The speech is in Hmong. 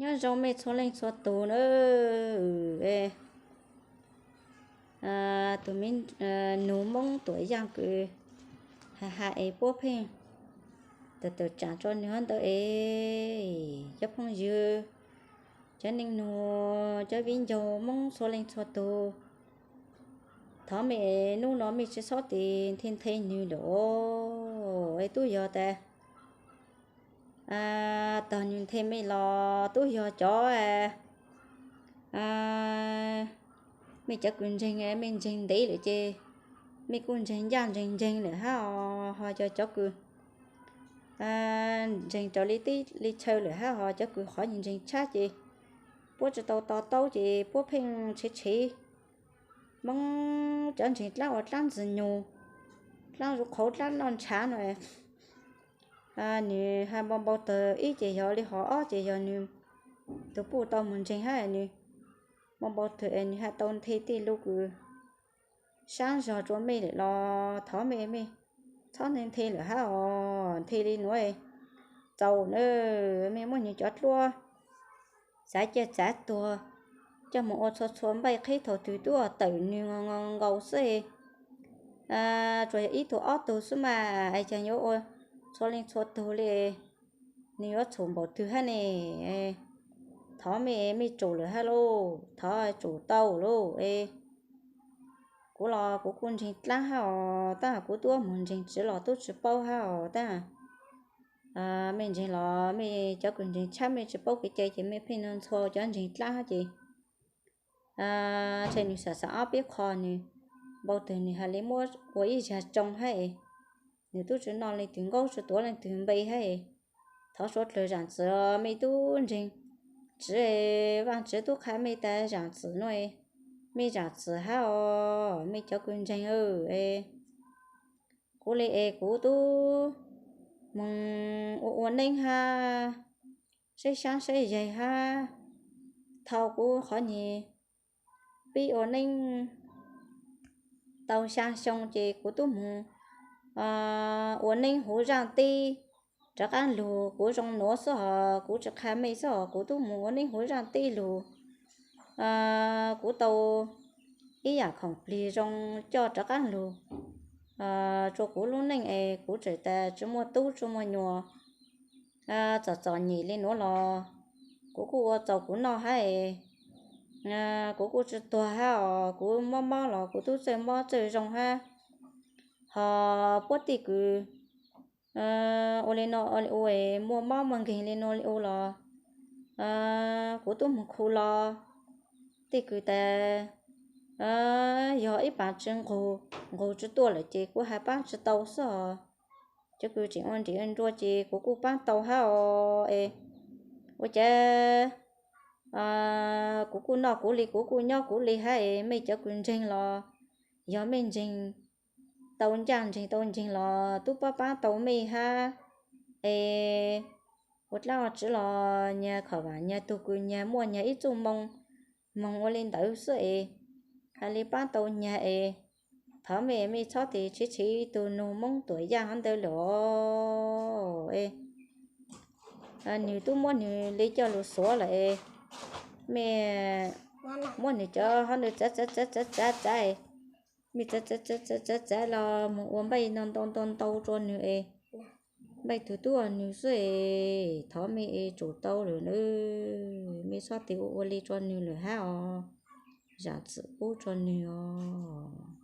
Nyob zoo mej txhua leej txhua tug na. Tus me nug Moob Tuam Yaaj kws has has es puab pheej tawm tawm tsaam tso nwg hab ntawd es, cov phooj ywg, cov neej nug, cov viv ncaus Moob txhua leej txhua tug, thov mej nub no mej tsi xob tes nthe nthe nwg lawm os. Es tub yog tas tog nwg nthe mej los tub yog cov mej cov kws ntseeg, mej ntseeg ntev lawm ces mej kuj ntseeg ncaj ntseeg nceeg lawm hab os. Ho cov, cov kws ntseeg raws li teb li chaw lawm hab, ho cov kws qhov ntseeg tshab ces puab tsi tau to taub ces puab pheej tshev tshev Moob cov ntseeg dlaab ua dlaab ntxwg nyug, dlaab zuv qhauv, dlaab noj ntshav no. Nwg has npau npau tawg, ib ces yog li hov, ob ces yog nwg tug puj tau moog ntseeg hab nwg npau npau tawg es nwg has tau nthe tej lug kws saab zog rua mej lawm los thov mej, mej txhob nthe nthe lawm hab os. Nthe li nuav txaus na, mej muab nwg cov dluab txav ciaj txav tuag coj moog ua txhua txhua npaij qheb, thaus twg tub tawm nwg nkaus xwb. Tsuas yog ib tug ob tug xwb mas es caag yuav ua txhua leej txhua tug li, nwg yuav txhum npaum twg hab ne? Thov mej, mej tsum lawm hab lauj, thov tsum tau lauj es. Kuv los kuv kuj ntseeg dlaab hab os, tab kuv tub moog ntseeg tsiv los tub tsi paub hab os. Tab mej ntseeg los mej cov kws ntseeg tshab mej tsi paub kev cai ces mej pheej nug ntxhua cov ntseeg dlaab hab ces tshe nwg xam xam ob peb qho, nwg npau tawg nwg has li muab ua ib zag tsoo hab es, nwg tub tsi noj leej twg nkaub tsi tuav leej twg npe hab es. Thov suav dlawg zaam txim os, mej tub ntseeg tsiv, Vaajtswv tub qha mej tas zaam txim no es, mej zaam txim hab os mej cov kws ntseeg. Kuv li es kuv tub moog ua ua neeb hab, saib xyaab saib yaig hab, thau kuv qhov nyuag pib ua neeb tau xyaa xyoo ces kuv tub moog ua neeb huv zaaj teb. Rov qaab lug kuv zoo nuav xwb hos kuv tsi qha mej xwb hos kuv tub moog ua neeb huv zaaj teb lug. Kuv tau ib yaam khoom plig zoo coj rov qaab lug rua kuv lub neej es kuv tseem tas tsi muaj tub tsi muaj nyuam. Txom txom nyem li nuav los kuv kuj ua txaus kuv noj hab es, kuv kuj tsi tuag hab os, kuv mob mob los kuv tub txawj mob txawj zoo hab. Hos puab tej kws ua li no ua li ua es muaj mob muaj nkeeg li nuav li ua los kuv tub moog khu los tej kws tas yog ib paam tsi nqug, nqug tsi tuaj lawm ces kuv has paab tsi tau xwb os. Cov kws tseem ua nrim ua nrua ces kuv kuj paab tau hab os es. Ua cas kuv kuj noj kuv li, kuv kuj nyob kuv li hab es, mej cov kws ntseeg los yog mej ntseeg tau ncaj ntseeg tau nceeg los tub paab paab tau mej hab es. Ua dlaab ua tsiv los nyag khom vaam nyag tug kws nyag muaj nyag ib txuj moo moog ua li ntawd xwb es, has li paab tau nyag es. Thov mej, mej txhob tes tshev tshev tug nug Moob Tuam Yaaj hov ntawd lawm os. Nwg tub muab nwg li coj lug xuav lawm es, mej muab nwg cov hov ntawd txav txav txav txav txav txav es, mej txav txav txav txav txav txav los moog ua npaij ntau ntau ntau ntau rua nwg es, npaij tug tub nwg xwb es. Thov mej es tsum tau lawm na, mej txhob tes ua ua li rua nwg lawm hab os. Zaam txim pub rua nwg os.